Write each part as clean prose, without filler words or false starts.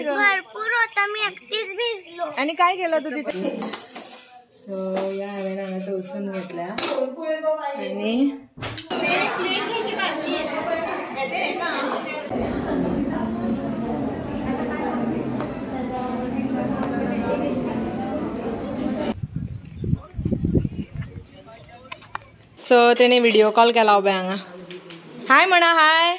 भरपूर होता, मी एकटीच भिजलो. आणि काय केलं तू तिथे? सो या हांवें हांगा तवसून घेतल्या आनी सो तेणे व्हिडिओ कॉल केला उबे हांगा. हाय म्हणा, हाय.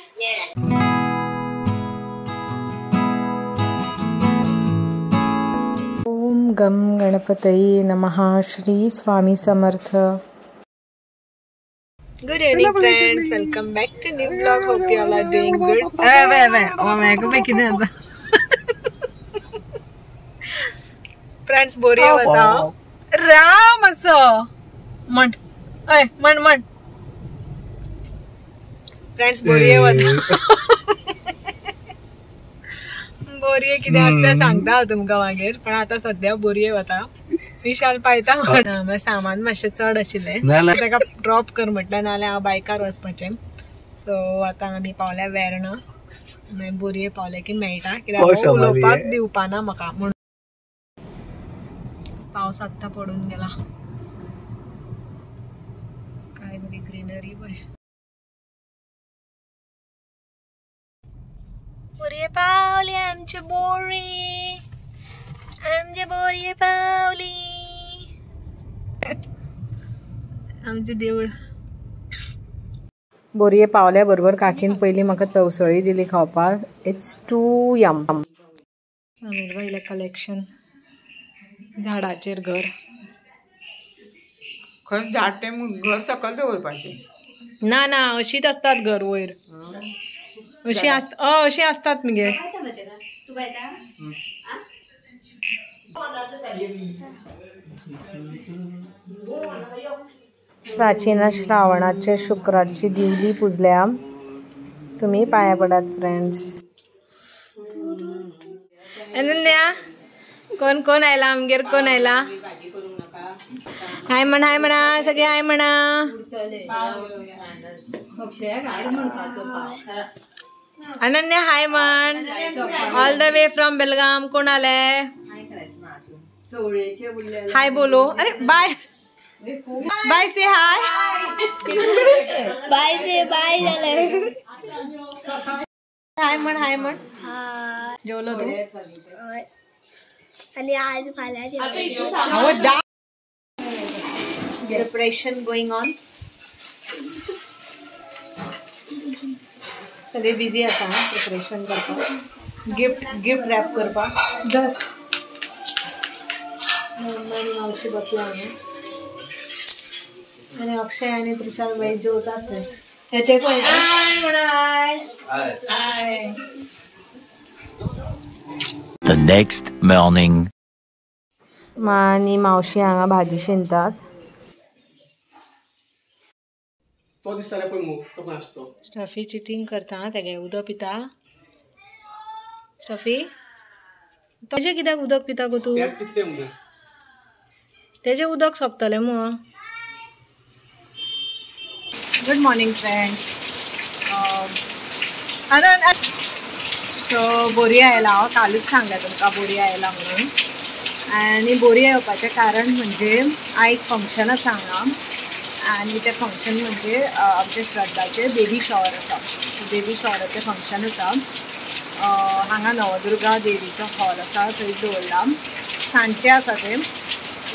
ओम गम गणपतये नमः. Shri Swami Samarth. Good evening friends, welcome back to new vlog. Hope you all are doing good. Friends बोरिया बताओ राम असो म्हण अय म्हण म्हण. फ्रेंड्स बोरये वता, बोरये कितें आसता सांगता हांव तुमकां मागीर, पण आतां सद्या बोरये वता. विशाल पायता म्हणा, सामान मातशें चड आशिल्लें ताका ड्रॉप कर म्हटलें, नाजाल्यार हांव बायकार वचपाचें. सो आतां आमी पावल्या वेर्णा, मागीर बोरये पावले की मेळटा, कित्याक उलोवपाक दिवपाना म्हाका म्हणून. पावस आत्तां पडून गेला. काय बरी ग्रीनरी पळय. बोरये पावली आमची बोरी, आमचे बोरये पावली, आमचे देऊळ. बोरये पावल्या बरोबर काकीन पयली म्हाका तवसळी दिली खावपाक. It's too yum. Sameer बायलें कलेक्शन, झाडाचेर घर. खंय झाड तें घर सकयल दवरपाचें ना ना, अशीच असतात घर वयर, अशी अशी असतात मगे. प्राचीन श्रावणाचे शुक्राची दिवली पुजल्या. तुम्ही पाया पडात फ्रेंड्स. अनन्या कोण कोण आयला आमगेर? कोण आयला? हाय म्हणा, हाय म्हणा, सगळे हाय म्हणा. अनन्या हाय म्हण. All the way from Belgaum. कोण आले? हाय बोलो. अरे बाय बाय से हाय, बाय से बाय झालं. हाय म्हण, हाय म्हण. जेवलो तू? आणि आज फाल्यां. Preparation going on. सगळे बिझी आसा प्रिपरेशन करपाक, गिफ्ट गिफ्ट रॅप करपाक. धर मम्मा आनी मावशी बसला हांगा, आनी अक्षय आनी त्रिशाल बाई जेवतात थंय. हेचे पळय हाय म्हणा, हाय हाय. The next morning. मा आनी मावशी हांगा भाजी शिनतात. तो दिसताले पळय मुग, तो खंय आसतो. स्टफी चिटींग करता, तेगे उदक पिता. स्टफी तेजे कित्याक उदक पिता गो तूं? तेजे उदक सोंपतलें मग. Good morning friend. So बोरये आयला हांव, कालूच सांगलें तुमकां बोरये आयला म्हणून. आनी बोरये येवपाचें कारण म्हणजे आयज फंक्शन आसा हांगा, आनी तें फंक्शन म्हणजे आमच्या श्रद्धाचें बेबी शॉवर आसा. बेबी शॉवराचें फंक्शन आसा हांगा नवदुर्गा देवीचो हॉल आसा थंय दवरला. सांजचें आसा तें,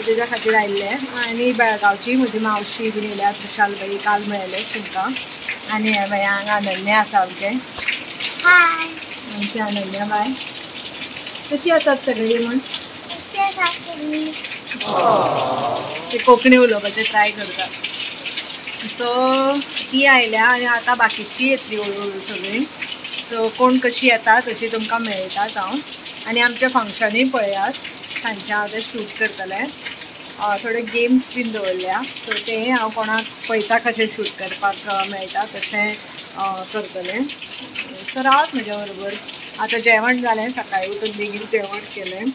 तेज्या खातीर आयिल्लें. आनी बेळगांवची म्हजी मावशी बीन येयल्या, त्रिशाल बाई, काल मेळ्ळेंच तुमकां. आनी हें बाय हांगा अनन्या आसा आमचें. हाय आमचें अनन्या बाय. कशी आसात सगळीं म्हण? ते कोंकणी उलोवपाचें ट्राय करतात. सो ती आयल्या आनी आतां बाकीची येतली हळू हळू सगळीं. सो कोण कशी येता तशी तुमकां मेळटात हांव. आनी आमचें फंक्शनूय पळयात, सांजचें हांव तें शूट करतलें. थोडे गेम्स बीन दवरल्या, सो तें हांव कोणाक पळयता कशें शूट करपाक मेळटा तशें करतलें. सो रावात म्हज्या बरोबर. आतां जेवण जालें, सकाळीं उठून बेगीन जेवण केलें,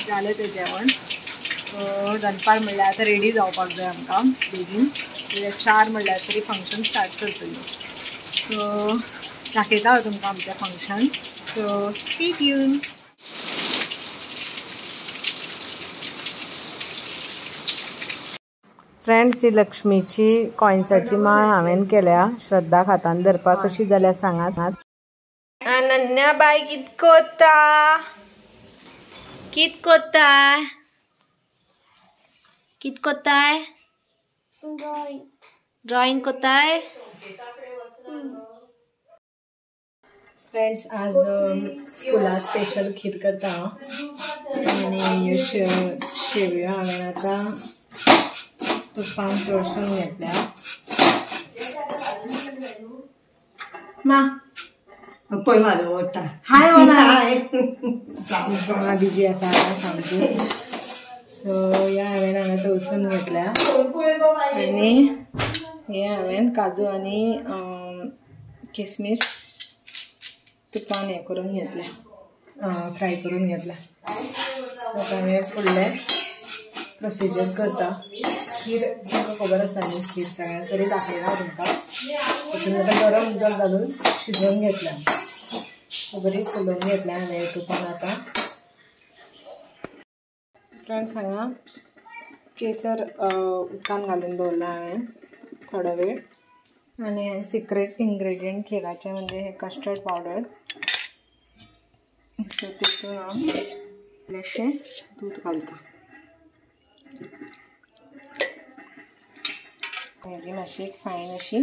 जालें तें जेवण. सो दनपार म्हणल्यार आतां रेडी जावपाक जाय आमकां बेगीन, कित्याक 4 म्हणल्यार तरी फंक्शन स्टार्ट करतली. सो दाखयता हांव तुमकां आमचें function. So stay tune. Friends, ही लक्ष्मीची कॉयन्साची माळ हांवें केल्या श्रद्धा हातान धरपाक. कशी जाल्या सांगात. अनन्या बाय कित कोता कित कोता कित कोताय? ड्रॉइंग कोताय. फ्रेंड्स, आज फुलां स्पेशल खीर करता हांव आनी शेवयो हांवें आतां तुपान तळसून घेतल्या. मा पळय म्हाजो वता. हाय म्हणा. मा बिजी आसा आतां सामकी. सो ह्या हांवें हांगा तळसून घेतल्या आनी हे हांवें काजू आनी किसमीस तुपान हें करून घेतल्या, फ्राय करून घेतल्या. आतां हांवें फुडलें प्रोसिजर करता. खीर तुमकां खबर आसा न्ही, खीर सगळ्यांक तरी दाखयना तुमकां. तितून आतां गरम उदक घालून शिजोवन घेतल्या, बरी फुलोवन घेतल्या हांवें तुपान. आतां फ्रेंड्स, हांगा केसर उदकान घालून दवरलां हांवें थोडो वेळ. आनी हें सिक्रेट इन्ग्रेडियंट खिराचें म्हणजे हें कस्टर्ड पावडर. सो तितून हांव इल्लेशें दूद घालता. हेजी मातशी एक फायन अशी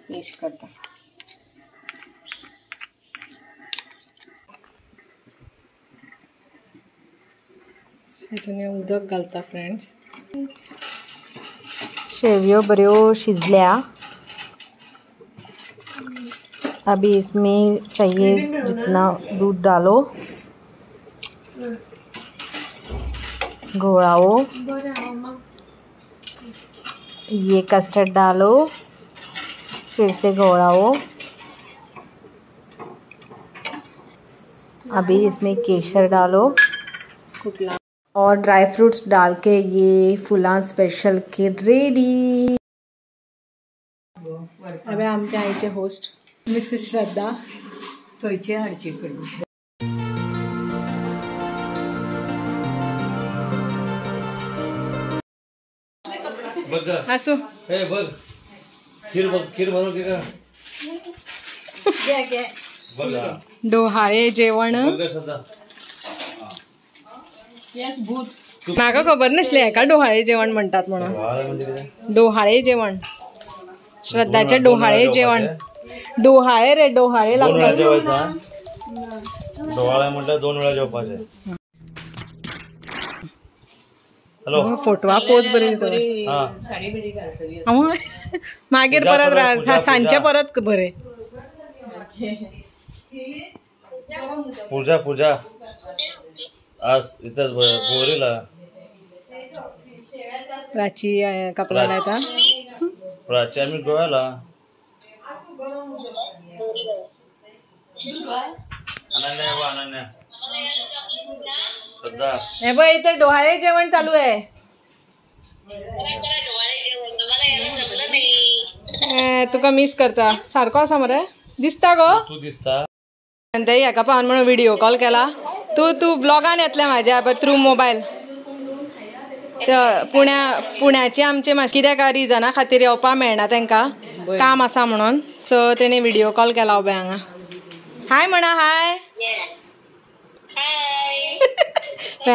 पेस्ट करता. हितून उदक घालता. फ्रेंड्स, शेवयो बऱ्यो शिजल्या. अभी इसमें चाहिए जितना दूध डालो, घोड़ाओ, ये कस्टर्ड डालो, फिर से घोड़ाओ. अभी इसमें केसर डालो और ड्राई फ्रूट्स डाल के ये फुला स्पेशल के रेडी. अबे आमच्या आईचे होस्ट मिसेस श्रद्धा थंयचे हाडचे पडली. आसू बघ खीर बघ, खीर बनवते का डोहाळे जेवण. म्हाका खबर नासलें हेका डोहाळे जेवण म्हणटात म्हणून. डोहाळे जेवण, श्रद्धाचे डोहाळे जेवण. डोहाळे रे, डोहाळे लागतात. डोहाळे म्हटल्यार 2 वेळा जेवपाचें. हॅलो, फोटवा पोज बरी दिता. मागीर परत सांजचे परत बरे. पूजा पूजा आज इथंच बोरीला प्राची कपलाचा. प्राची आम्ही गोव्याला. अनन्या अनन्या श्रद्धा. हे बघ इथे डोहाळे जेवण चालू आहे. तुका मिस करता सारको आसा मरे, दिसता गो तू दिसता. हेका पावन म्हणून व्हिडिओ कॉल केला. तू तू ब्लॉगान येतले म्हाज्या थ्रू मोबायल. पुण्याचे आमचे मातशे कित्याक रिजना खातीर येवपा मेळना तांकां, काम आसा म्हणून. सो तेणी व्हिडिओ कॉल केला उबे हांगा. हाय म्हणा. हाय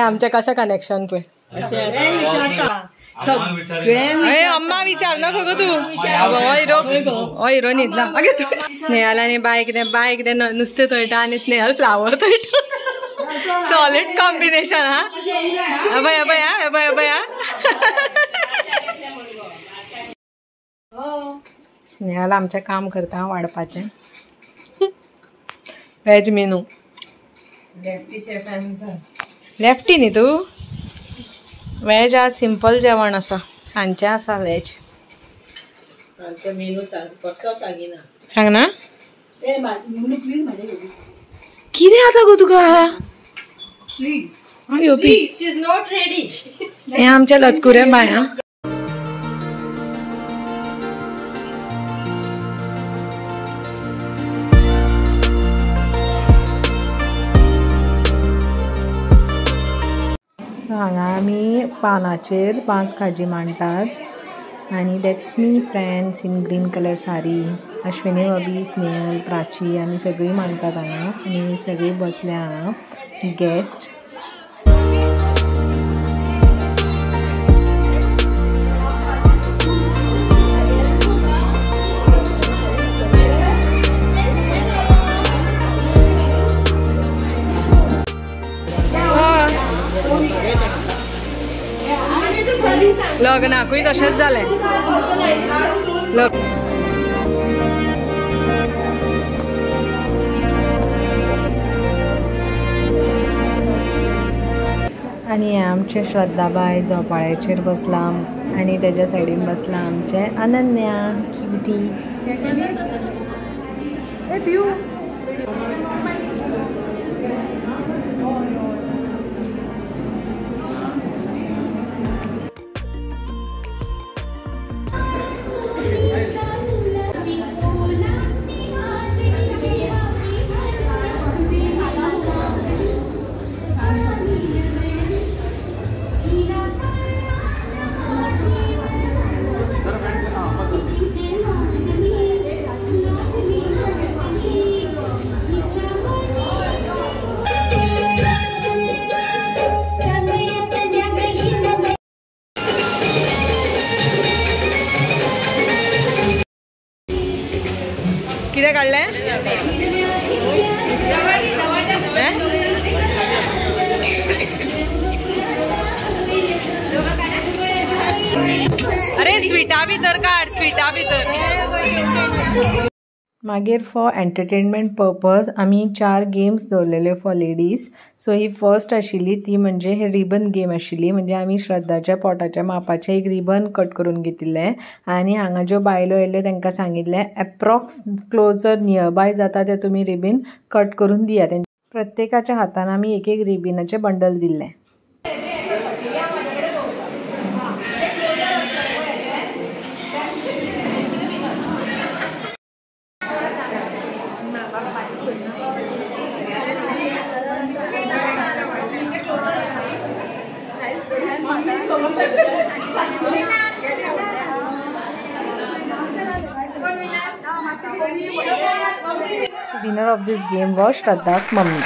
आमचें कशें कनेक्शन पळय. अम्मा विचार नको गो तू. हो हिरो न्हिदला. स्नेहल आनी बाय कितें बाय कितें नुस्तें तळटा आनी स्नेहल फ्लावर तळटा. Solid combination. हा अभय अभय हा अभय अभय हा. स्नेहल आमचें काम करता वाडपाचें. Veg menu. Lefty न्ही तूं. वेज आज सिंपल जेवण आसा, सांजचें आसा वेज. सांग ना कितें जाता गो तुका? हें आमचें लचकुरें बाय. हा सो हांगा आमी पानाचेर 5 खाजी मांडटात आनी that's me friends in green colour sari. Ashwini भाभी, स्नेहल, प्राची आमी सगळीं मांडटात हांगा आनी सगळीं बसल्या हांगा गेस्ट. लग्नाकूय तशेंच जालें. आनी हें आमचें श्रद्धाबाय झोपाळ्याचेर बसलां आनी तेज्या सायडीन बसलां आमचें अनन्या क्युटी. कितें काडलें? अरे स्वीटा भितर काड, स्वीटा भितर. मागीर फॉर एंटरटेनमेंट पर्पज आमी 4 गेम्स दवरलेल्यो फॉर लेडीज. सो ही फर्स्ट आशिल्ली ती म्हणजे हे रिबन गेम आशिल्ली. म्हणजे आमी श्रद्धाच्या पोटाच्या मापाचें एक रिबन कट करून घेतिल्लें आनी हांगा ज्यो बायलो येयल्ल्यो तांकां सांगिल्लें एप्रॉक्स क्लोजर नियरबाय जाता तें तुमी रिबीन कट करून दियात. प्रत्येकाच्या हातान आमी एक एक रिबीनाचें बंडल दिल्लें. So winner of this game was Shraddha's mummy.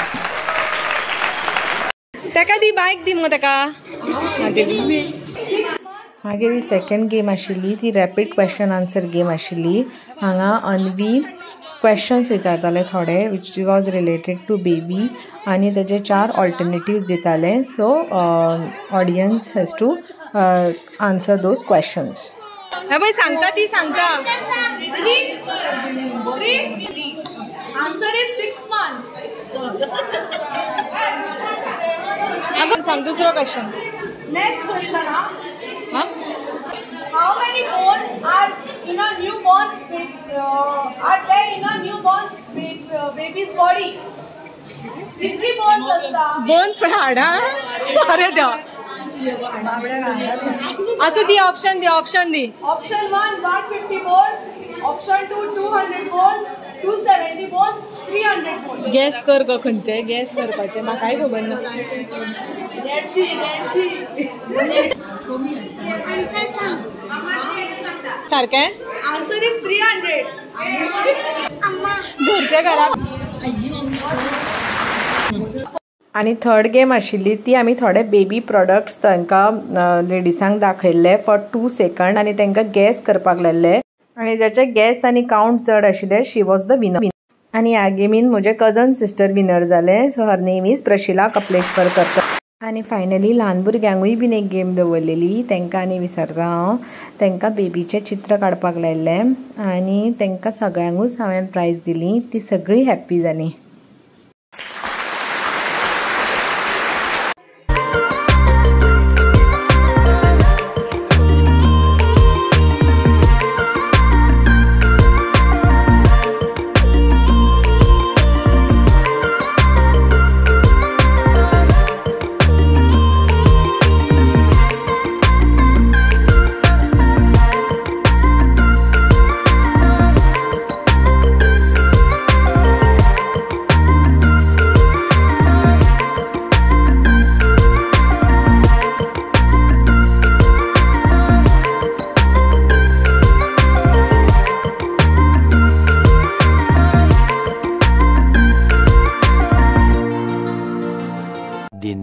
ताका दी बायक दी मगो ताका. मागीर ही सेकंड गेम आशिल्ली ती रॅपीड क्वेश्चन आन्सर गेम आशिल्ली. हांगा अन्वी क्वेश्चन्स विचारताले थोडे which was related to baby आनी तेजे 4 ऑल्टरनेटिव्स दिताले. So audience has to answer those questions. हे पळय सांगता ती सांगता. Answer is 6 months. सांग दुसरो question. Next question. How many bones are in a newborn's are there in a newborn's baby's body? कितली bones असता? बोन्स पण हाडा. अरे देवा. आसूं the option the, option the. Option 1 150 bones, option 2 200 bones, 270 bones, 300 bones. Guess कर गो खंयचे gas करपाचे म्हाकाय खबर ना. 150. आन्सर सांग. सारकें? Answer is 300. घरच्या घरा. आनी थर्ड गेम आशिल्ली ती आमी थोडे बेबी प्रोडक्ट्स तांकां लेडिसांक दाखयल्ले फॉर 2 सेकंड आनी तांकां गॅस करपाक लायल्ले आनी जाचे गॅस आनी कावंट चड आशिल्ले शी वॉज the winner. आनी ह्या गेमीन म्हजें कजन सिस्टर विनर जालें. So her name is Prashila Kapleshwar Karkar. आनी फायनली ल्हान भुरग्यांकूय बीन एक गेम दवरलेली तांकां आनी विसरता हांव. तांकां बेबीचें चित्र काडपाक लायल्लें आनी तांकां सगळ्यांकूच हांवें प्रायज दिली. ती सगळीं हॅप्पी जालीं.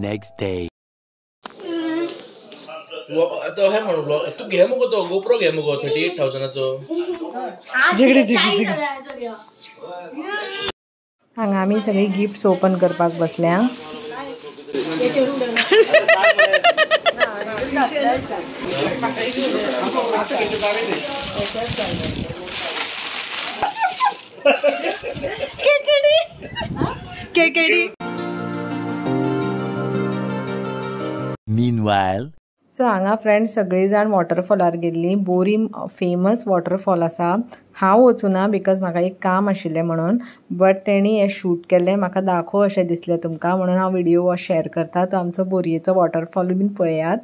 next day. आता हे म्हणून तू घे मगो तो गोप्रो घे मगो 38,000चो. झगडी झगडी. हांगा आमी सगळी गिफ्ट्स ओपन करपाक बसल्या. केकेडी. Meanwhile, सो हांगा फ्रेंड्स सगळी जाण वॉटरफॉलार गेल्ली. बोरीम फेमस वॉटरफॉल आसा. हांव वचूना because म्हाका एक काम आशिल्लें म्हणून, बट तेणी हें शूट केल्लें म्हाका दाखोव अशें दिसलें तुमकां म्हणून हांव व्हिडिओ हो शेअर करता. तो आमचो बोरयेचो वॉटरफॉल बीन पळयात.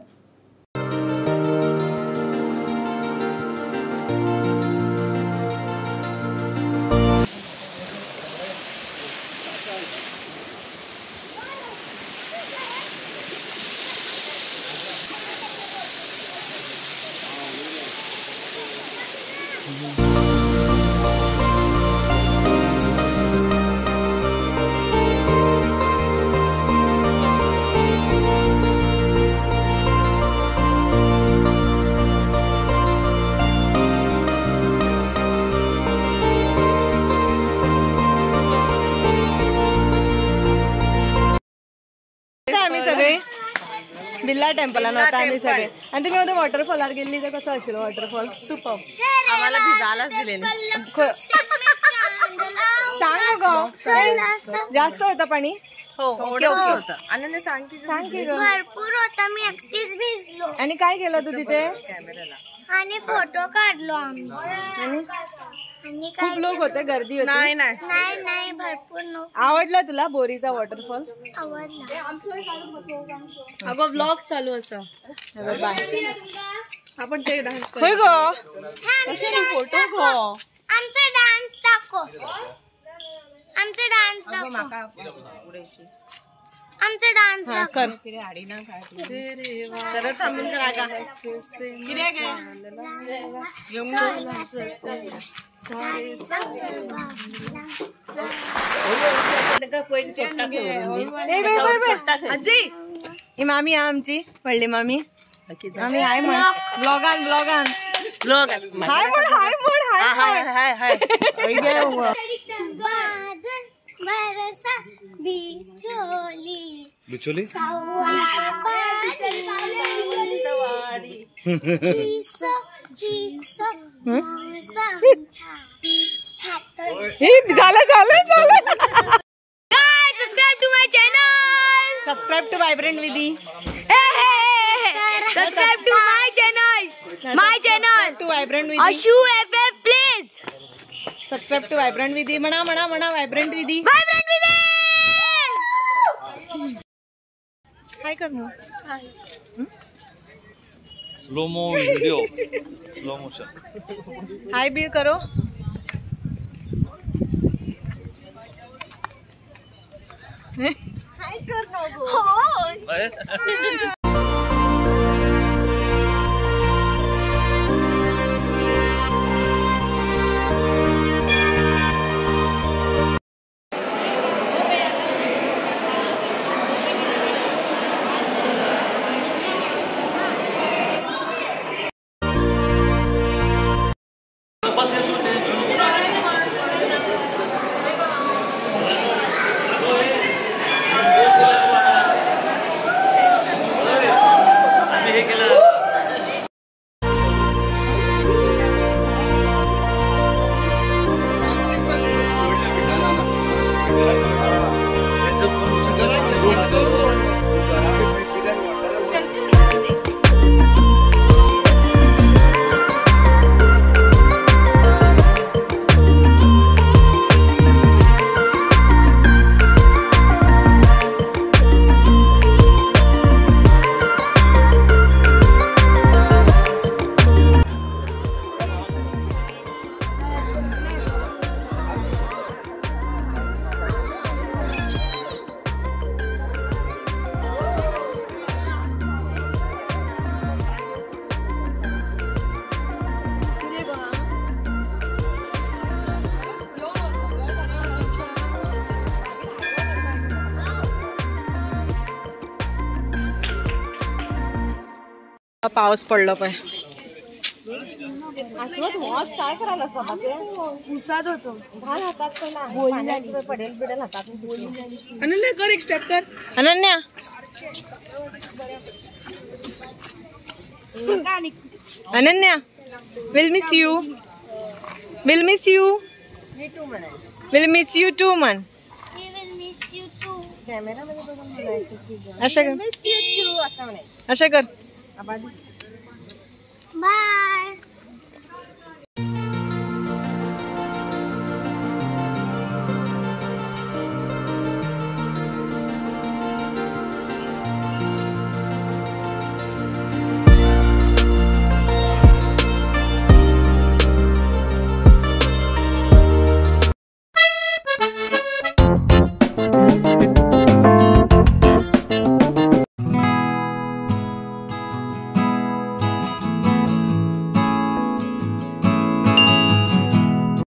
बिर्ला टेम्पलान वता आमी सगळे. आनी तुमी वता वॉटरफॉलार गेल्ली तर कसो आशिल्लो वॉटरफॉल? सुपर. आम्हाला भिजायलाच दिले. सांग गो, जास्त होता पाणी? हो होतं. आनंद सांग सांग की भरपूर होता. मी एकटीच भिजलो. आणि काय केलं तू तिथे? आणि फोटो काढलो आम्ही. आणि खूप लोक होते, गर्दी होती? नाही नाही नाही नाही, भरपूर लोक. आवडला तुला बोरीचा वॉटरफॉल? आवडला. अगं ब्लॉग चालू असा आपण ते डान्स होय गो, कसे फोटो गो. आमचा डान्स दाखव, आमचा डान्स दाखव, आमचा डान्स दाखव. सरळ थांबून करा का. आजी ही मामी हा आमची व्हडली मामी. आमी हाय म्हण ब्लॉगान ब्लॉगान हाय म्हण, हाय म्हण, हाय हाय हाय. बरसा बिचोली बिचोली झालं झालं झालं. Subscribe to my channel. Subscribe to Vibrant Vidhi. Subscribe to my channel. My channel to Vibrant Vidhi. Ashu FF please. Subscribe to Vibrant Vidhi. म्हणा म्हणा म्हणा वायब्रंट विधी. वायब्रंट विधी. हाय कर मग. Slow mo video, slow motion. Hi भी करो. हाय कर ना गो. पावस पडलो पळय. काय करायलास बाबा? पुसात होतो. घाल हातात, पडेल बिडेल हातात. अनन्या कर एक स्टेप कर. Ananya Ananya will miss you, will miss you, will miss you too म्हण. अशा कर, अशा कर. बाय.